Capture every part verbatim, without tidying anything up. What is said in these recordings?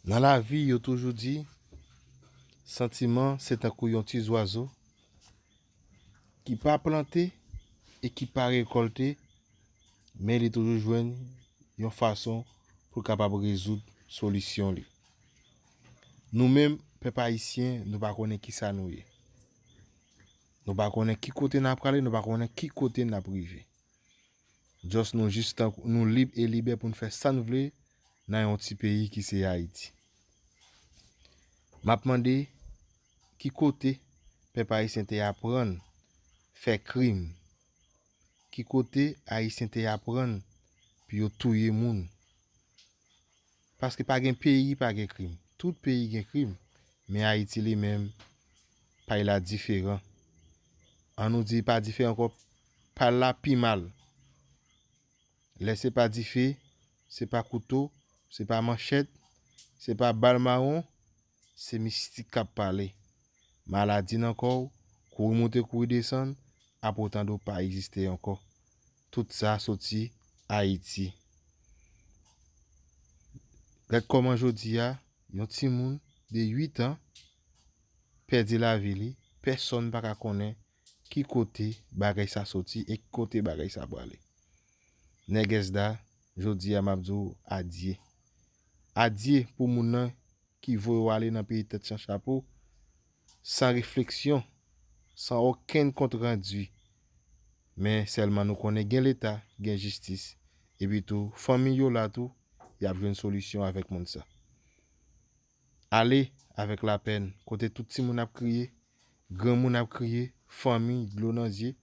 Nan lavi, yo toujou di, santiman se tankou yon ti zwazo ki pa plante e ki pa rekòlte, men li toujou jwenn yon fason pou l kapab rezoud solisyon li. Nou menm, pèp ayisyen, nou pa konnen kisa nou ye. Nou pa konnen ki kote n ap prale, nou pa konnen ki kote n ap rive. Just nou jis tankou, nou lib e libè pou n fè sa n vle nan yon ti peyi ki se Ayiti. M ap mande, ki kote pèp ayisyen te aprann fè krim? Ki kote ayisyen te aprann pou yo touye moun? Paske pa gen peyi pa gen krim. Tout peyi gen krim. Men Ayiti li menm, pa l la diferan. An nou di pa diferan ankò, pa l la pi mal. Lè se pa dife, se pa kouto, se pa manchèt, se pa bal mawon, se mistik k ap pale. Maladi nan kò w, kouri moute, kouri desann, apre w tande w pa egziste ankò. Tout sa soti Ayiti. Gad kòman jodi a, yon timoun de uit an pèdi lavi li, pèsonn pa ka konnen ki kote bagay sa soti e ki kote bagay sa prale. Nègès Da, jodi a m ap di w adye. Adye pou moun nan ki voye w ale nan peyi tèt san chapo, san refleksyon, san okenn kontrandi. Men sèlman nou konnen gen Leta, gen jistis, epi tou, fanmi yo la tou, y ap jwenn solisyon avèk moun sa. Ale avèk lapèn, kote tout timoun ap kriye, granmoun ap kriye, fanmi, dlo nan zye,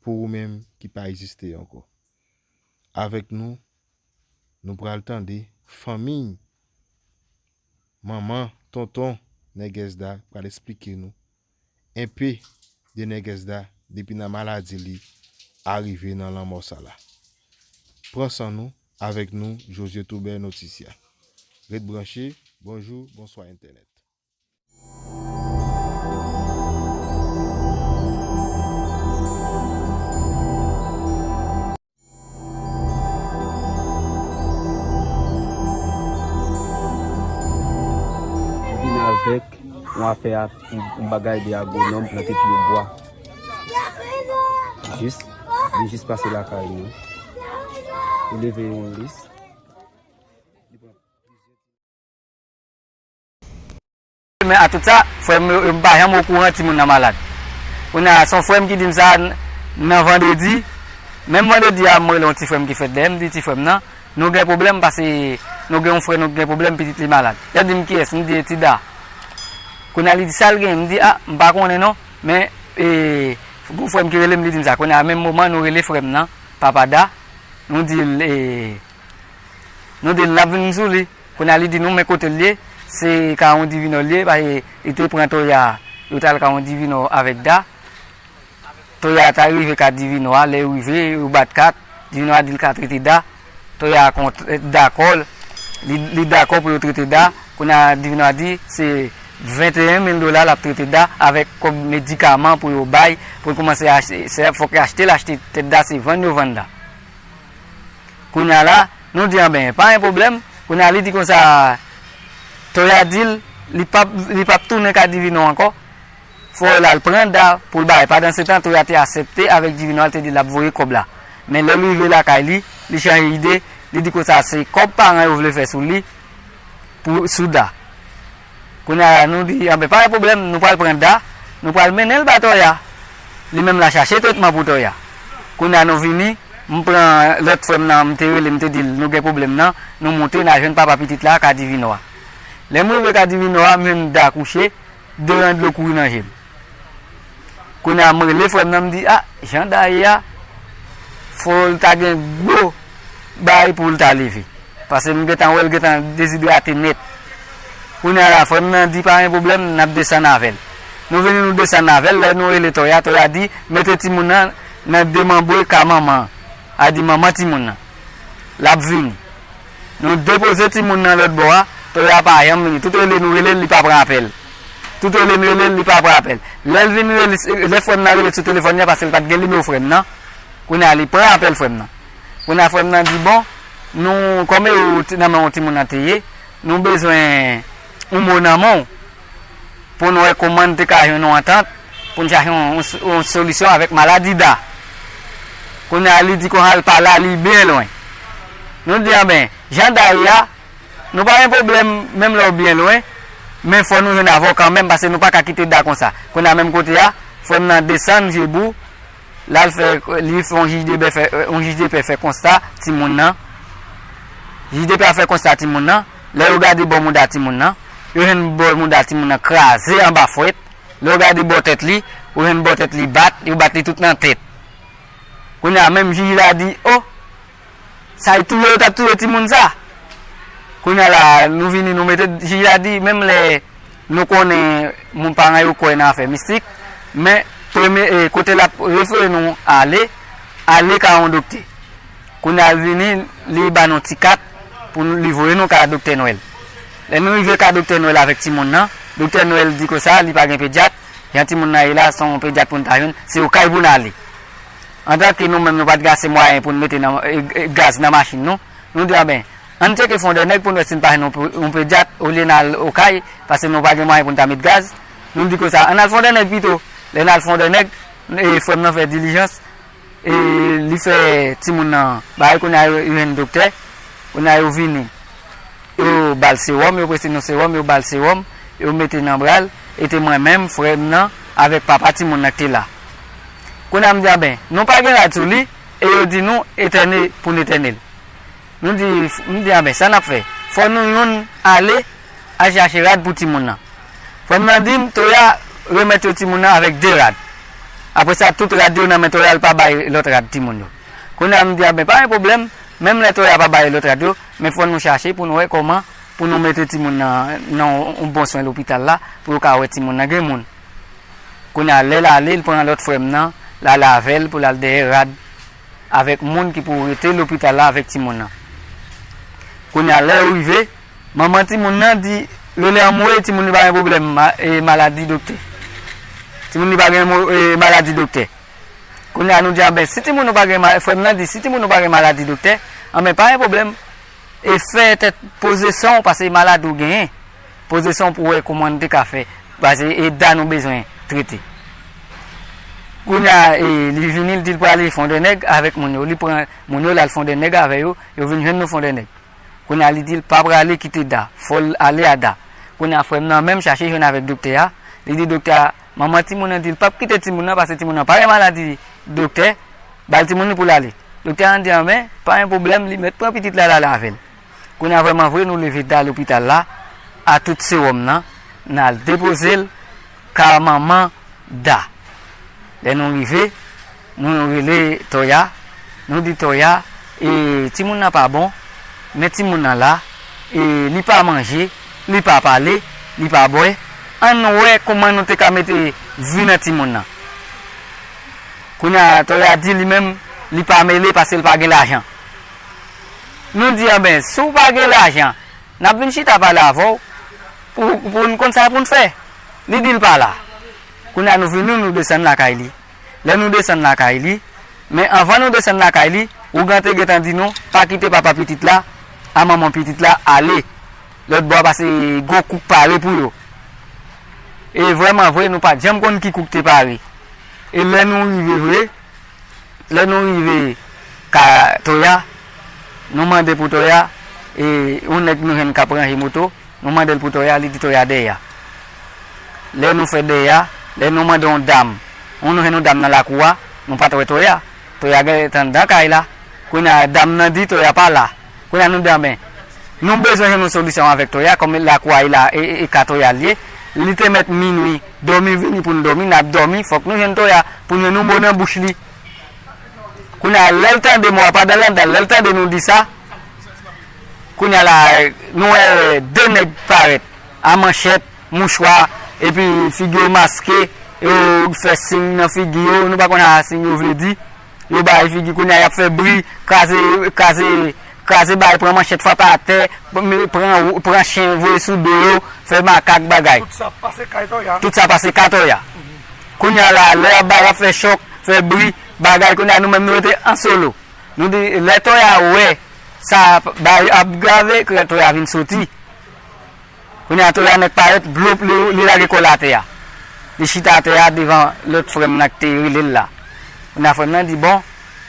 pou ou menm ki pa egziste ankò. Avèk nou, nou pral tande fanmi, manman, tonton Nègès Da pral esplike nou enpe de Nègès Da depi nan maladi li arive nan lanmò sa la. Pran san nou, avèk nou, Josué Toubert Noticia. Ret branche, bonjou, bonswa entènèt. Vin avèk yon afè, yon bagay de agwonòm plante pye bwa. Jis, li jis pase lakay nou. Li leve yon lis. Men a tout sa, frè m yo, yo pa janm okouran timoun nan malad. Kounye a, se yon frè m ki di m sa n-, nan vandredi. Menm vandredi a, m rele yon ti frè m ki fèt dèyè m, m di ti frè m nan, nou gen pwoblèm paske nou gen yon frè nou ki gen pwoblèm, pitit li malad. L ap di m kiyès, m di e ti Da. Kounye a, li di sa l gen, m di a, m pa konnen non, men, e, gon frè m ki rele m, li di m sa. Kounye a, menm moman, nou rele frè m nan, papa Da, nou di l, e, nou di l n ap vin sou li. Kounye a li di nou men kote l ye, se Kawon Divinò l ye, paske li te pran Toya, yo t al Kawon Divinò avèk Da. Toya ta rive ka Divinò a, lè yo rive, yo bat kat, Divinò a di l ka trete Da. Toya dakò, li, li dakò pou yo trete Da. Kounye a Divinò a di se venteyen mil dola l ap trete Da avèk kòb medikaman pou yo bay, pou l kòmanse achte, se fòk yo achte l, achte tèt Da se vann yo vann Da. Kounye a la, nou di anben, pa gen pwoblèm. Kounye a li di konsa, Toya di l, li p ap, li p ap tounen ka Divinò ankò. Fò l al pran Da pou l bay. Pandan se tan, Toya te aksepte avèk Divinò, l te di l ap voye kòb la. Men lè l rive lakay li, li chanje ide, li di konsa se kòb paran yo vle fè sou li, pou, sou Da. Kounye a la, nou di, anben, pa gen pwoblèm, nou pral pran Da, nou pral mennen l ba Toya. Li menm l a chache tretman pou Toya. Kounye a, nou vini, m pran lòt frè m nan, m te rele, m te di l, nou gen pwoblèm nan, nou moute, n al jwenn papa pitit la, ka Divinò a. Lè m rive ka Divinò a, m jwenn Da kouche, de ran dlo kouri nan je m. Kounye a, m rele frè m nan, m di, a, jan Da ye a, fò l ta gen gwo bagay pou l ta leve. Paske m gentan wè l gentan dezidrate nèt. Kounye a la, frè m nan di, pa gen pwoblèm, n ap desann avè l. Nou vini, nou desann avè l, lè nou rele Toya, Toya di, mete timoun nan nan demanbre ka manman an. A di manman timoun nan. L ap vini. Nou depoze timoun nan lòt bò a, Toya pa janm vini. Tout rele nou rele l, li pa pran apèl. Tout rele nou rele l, li pa pran apèl. Lè l vin rele, lè frè m nan rele sou telefòn li a, paske l pa t gen nimewo frè m nan. Kounye a, li pran apèl frè m nan. Kounye a, frè m nan di, bon, Nou, kòm e ou t- nan men yon timoun nan te ye, nou bezwen yon mo nan men w pou n wè kòman n te ka jwenn yon antant, pou n chache yon, yon, yon solisyon avèk maladi Da. Kounye a, li di konsa l pa la, li byen lwen. Nou di, anben, jan Da ye a, nou pa gen pwoblèm, menm lè w byen lwen, men fò nou jwenn avè w kanmenm, paske nou pa ka kite Da konsa. Kounye a, menm kote a, frè m nan desann Jebou, l al fè, li fè yon jij de pè fè, yon jij de pè fè konsta timoun nan. Jij de pè a fè konsta timoun nan. Lè yo gade bò mouda timoun nan, yo jwenn bò mouda timoun nan kraze anba fwèt. Lè yo gade bò tèt li, yo jwenn bò tèt li bat, yo bat li tout nan tèt. Kounye a, menm jij la di, o, sa e touye yo t ap touye timoun sa. Kounye a la, nou vini, nou mete, jij la di, menm lè nou konnen moun paran yo kwè nan afè mistik, men premye, e, kote l ap refere nou ale, ale ka yon doktè. Kounye a l vini, li ba nou ti kat pou nou, li voye nou ka doktè Nwèl. Lè nou rive ka doktè Nwèl avèk timoun nan, doktè Nwèl di konsa, li pa gen pedyat, jan timoun nan ye la, se yon pedyat pou n ta jwenn, se Okay pou n ale. Antanke nou menm, nou pa t gen ase mwayen pou n mete nan, e, e, gaz nan machin nou, nou di, anben, ann tcheke Fondènèg pou n wè si n pa jwenn yon pe- yon pedyat olye n al Okay, paske nou pa gen mwayen pou n ta met gaz. Nou di konsa, ann al Fondènèg pito. Lè n al Fondènèg, e, frè m nan fè dilijans, e, li fè timoun nan bagay, kounye a yo jwenn doktè, kounye a yo vini. Yo ba l sewòm, yo prese nou sewòm, yo ba l sewòm, yo mete nan bra l, e te mwen menm, frè m nan, avèk papa timoun nan ki te la. Kounye a m di, anben, nou pa gen rad sou li, e yo di nou etène pou n etène l. Nou di, m di, anben, sa n ap fè? Fò nou youn ale al chache rad pou timoun nan. Frè m nan di m, Toya remèt yo timoun nan avèk de rad. Apre sa, tout rad yo nan men Toya, l pa bay lòt rad timoun yo. Kounye a m di, anben, pa gen pwoblèm, menm lè Toya pa bay lòt rad yo, men fò nou chache pou nou wè kòman pou nou mete timoun nan nan yon bon swen lopital la, pou yo ka wè timoun nan gen moun. Kounye a, lè l ale, l pran lòt frè m nan, l ale avè l pou l al dèyè rad avèk moun ki pou rete lopital la avèk timoun nan. Kounye a, lè yo rive, manman timoun nan di, rele anmwe, timoun li pa gen pwoblèm ma- e maladi doktè. Timoun li pa gen mo- e maladi doktè. Kounye a, nou di, anben, si timoun nou pa gen ma- frè m nan di, si timoun nou pa gen maladi doktè, anben, pa gen pwoblèm. E fè tèt poze san w, paske maladi w genyen. Poze san w pou wè kòman n te ka fè. Paske e Da nou bezwen trete. Kounye a, e, li vini, li di l prale Fondènèg avèk moun yo. Li pran moun yo, l al Fondènèg avè yo, yo vin jwenn nou Fondènèg. Kounye a, li di l pa prale kite Da, fò l ale a Da. Kounye a, frè m nan menm chache jwenn avèk doktè a, li di doktè a, manman timoun nan di l p ap kite timoun nan, paske timoun nan pa gen maladi doktè, ba l timoun li pou l ale. Doktè a di, anben, pa gen pwoblèm, li mèt pran pitit la, l ale avè l. Kounye a, vrèman vre, nou leve Da lopital la, a tout sewòm nan, n al depoze l ka manman Da. Lè nou rive, nou rele Toya, nou di Toya, e, timoun nan pa bon, men timoun nan la, e, li pa manje, li pa pale, li pa bwè, ann wè kòman nou te ka mete vi nan timoun nan. Kounye a, Toya di li menm, li pa mele paske l pa gen lajan. Nou di, anben, si w pa gen lajan, n ap vin chita pale avè w pou, pou n konn sa pou n fè. Li di l pa la. Kounye a, nou vini, nou desann lakay li. Lè nou desann lakay li, men anvan nou desann lakay li, ougan te gentan di nou, pa kite papa pitit la a manman pitit la ale lòt bò a, paske gwo kouk pare pou yo. E vrèman vre, nou pa t janm konn ki kouk te pare. E lè nou rive vre, lè nou rive ka Toya, nou mande pou Toya, e yon nèg nou jwenn k ap ranje moto, nou mande l pou Toya, li di Toya dèyè a. Lè nou fè dèyè a, lè nou mande yon dam, nou jwenn yon dam nan lakou a, nou pa t wè Toya. Toya gentan anndan kay la. Kounye a, dam nan di Toya pa la. Kounye a, nou di, anben, nou bezwen jwenn yon solisyon avèk Toya, kòm lakou a e la, e, e, e ka Toya l ye. Li te mèt minwi, dòmi vini pou n dòmi, n ap dòmi, fòk nou jwenn Toya pou n jwenn yon mo nan bouch li. Kounye a, lè l tande mo a, pandan l anndan, lè l tande nou di sa, kounye a la, nou wè de nèg parèt, a manchèt, mouchwa, epi figi yo maske, yo fè siy nan figi yo, nou pa konn sa siy yo vle di. Yo bay figi, kounye a y ap fè bri, kraze, kraze, kraze bagay, pran manchèt, frape atè, pran, pran chen, voye sou do yo, fè makak bagay. Tout sa pase kay Toya. Tout sa pase kay Toya. Kounye a la, lè y ap bay, y ap fè chòk, fè bri, bagay, kounye a nou menm nou rete an solo. Nou di, lè Toya wè Sa bagay ap grave, krè Toya vin soti. Kounye a Toya nèk parèt, blop, li, li lage kò l atè a. Li chita atè a devan lòt frè m nan ki te rele l la. Kounye a frè m nan di, "Bon,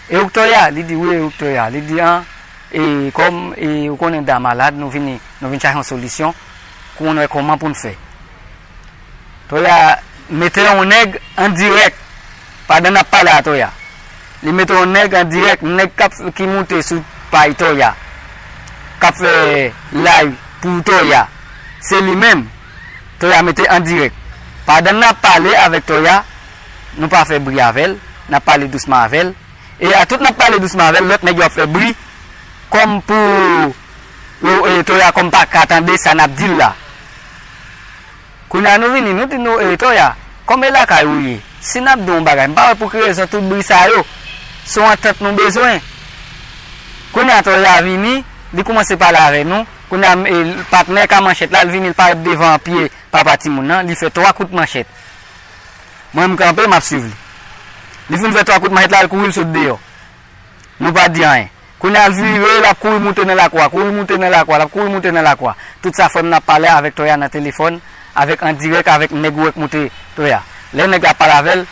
e ou k Toya?" Li di, "Wi, e ou k Toya?" Li di, "An, e kòm, e ou konnen Da malad, nou vini, nou vin chache yon solisyon pou n wè kòman pou n fè." Toya mete yon nèg an dirèk pandan n ap pale a Toya. Li mete yon nèg an dirèk, nèg k ap, ki moute sou pay Toya, k ap fè live pou Toya. Se li menm, Toya mete an dirèk. Pandan n ap pale avèk Toya, nou pa fè bri avè l, n ap pale dousman avè l. E a tout n ap pale dousman avè l, lòt nèg yo ap fè bri, kòm pou, e, Toya kòm pa ka tande sa n ap di l la. Kounye a nou vini, nou di nou, "E, Toya, kòm e lakay ou ye, si n ap di yon bagay, m pa wè pou ki rezon tout bri sa yo, se yon antant nou bezwen." Kounye a Toya vini, li kòmanse pale avè nou. Kounye a, e, patnè ka manchèt la, li vini, li parèt devan pye papa timoun nan, li fè twa kout manchèt. Mwen, m kanpe, m ap swiv li. Li fin fè twa kout manchèt la, li kouri, li sot deyò. Nou pa di anyen. Kounye a l vire, l ap kouri moute nan lakou a, kouri moute nan lakou a, l ap kouri moute nan lakou a. Tout sa frè m nan ap pale avèk Toya nan telefòn, avèk an dirèk, avèk nèg ou wè k moute Toya. Lè nèg la ap pale avè l,